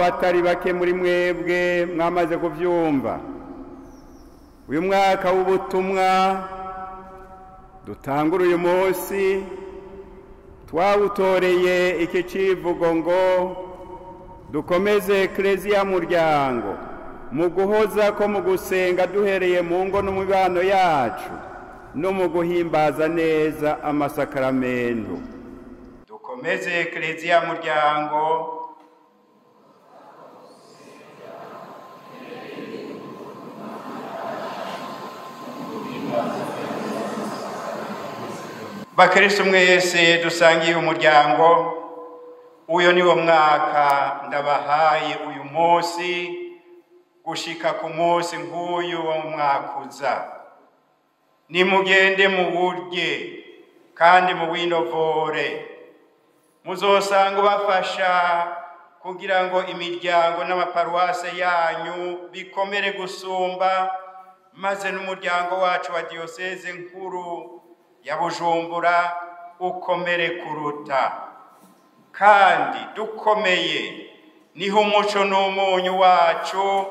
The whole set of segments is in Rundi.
abatari bake muri mwebwe mwamaze kuvyumva, uyu mwaka w'ubutumwa dutangura uyu munsi twawutoreye iki civugo ngo dukomeze Eklezia muryango mu guhoza ko mu gusenga duhereye mu ngo no mu mibano yacu no mu guhimbaza neza amasakaramentu. Dukomeze Eklezia muryango. Bakristo mwese dusangiye umuryango, uyo ni wo mwaka ndabahaye uyu munsi gushika ku munsi nk'uyu wo mwaka uza. Nimugende muwurye kandi muwinovore, muzosanga ubafasha kugira ngo imiryango n'amaparuwase yanyu bikomere gusumba, maze n'umuryango wacu wa diyoseze nkuru ya Bujumbura ukomere kuruta. Kandi dukomeye niho umuco n'umunyu wacu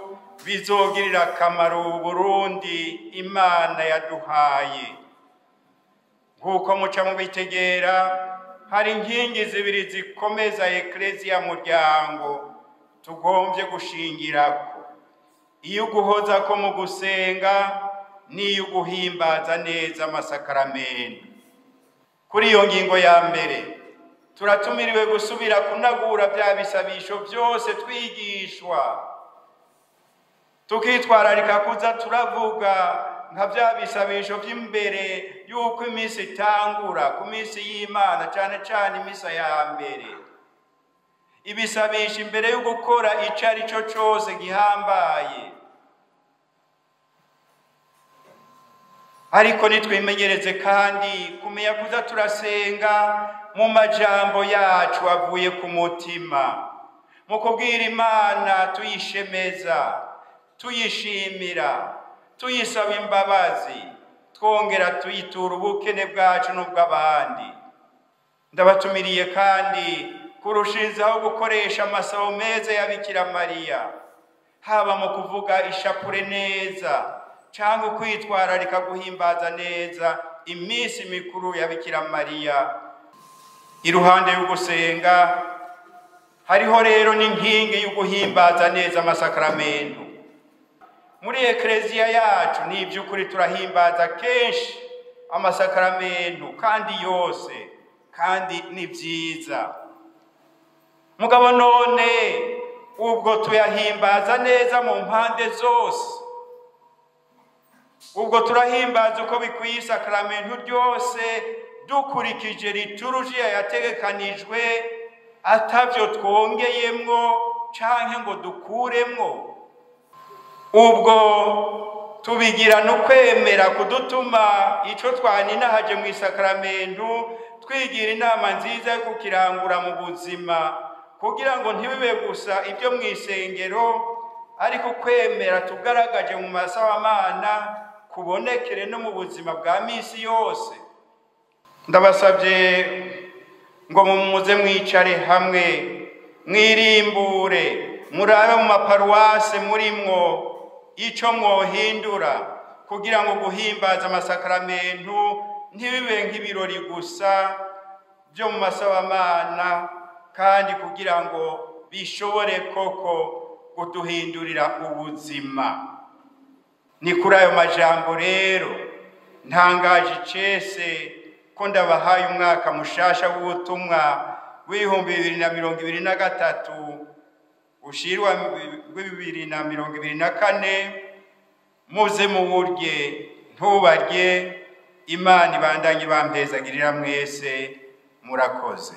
bizogirira akamaro Burundi Imana yaduhaye. Nk'uko muca mubitegera, hari inkingi zibiri zikomeza Eklezia muryango tugombye gushingirako: iyo uguhoza ko mu gusenga n'iyo uguhimbaza neza amasakaramentu. Kuri iyo ngingo ya mbere turatumiriwe gusubira kunagura bya bisabisho byose twigishwa, tukitwararika kuza turavuga nka bya bisabisho by'imbere y'uko iminsi itangura ku minsi y'Imana, cyane cyane imisa ya mbere. Ibisabisho imbere yo gukora icyo ari cyo cyose gihambaye. Ariko nitwimenyereze kandi kumenya kuza turasenga mu majambo yacu avuye ku mutima, mu kubwira Imana tuyishemeza, tuyishimira, tuyisaba imbabazi, twongera tuyitura ubukene bwacu n'ubw'abandi. Ndabatumiriye kandi kurushizaho gukoresha amasabo meza ya Bikira Mariya, haba mu kuvuga ishapure neza cyangwa kwitwararika guhimbaza neza iminsi mikuru ya Bikira Mariya. Iruhande y'ugusenga hariho rero n'inkingi y'uguhimbaza neza amasakaramentu. Muri Eklezia yacu ni iby'ukuri turahimbaza kenshi amasakaramentu kandi yose, kandi ni byiza. Mugabo none ubwo tuyahimbaza neza mu mpande zose, ubwo turahimbaza uko bikwiye isakaramentu ryose dukurikije liturujia yategekanijwe, atavyo twongeyemwo canke ngo dukuremwo. Ubwo tubigira no kwemera kudutuma ico twaninahaje mu isakaramentu twigira inama nziza yo kukirangura mu buzima, kugira ngo ntibibe gusa ibyo mu isengero, ariko kwemera tugaragaje mu masabamana kubonekere no mu buzima bwa misi yose. Ndabasabye ngo mumuze mwicare hamwe, mwirimbure, murabe mu maparuwase murimwo ico mwohindura kugira ngo guhimbaza amasakaramentu ntibibe nk'ibirori gusa byo mu masabamana, kandi kugira ngo bishobore koko kuduhindurira ubuzima. Ni kuri ayo majambo rero ntangaje icese ko ndabahaye umwaka mushasha w'ubutumwa w'2023 ushirwa 2024. Muze muwurye ntubarye, Imana ibandanye bampezagirira mwese. Murakoze.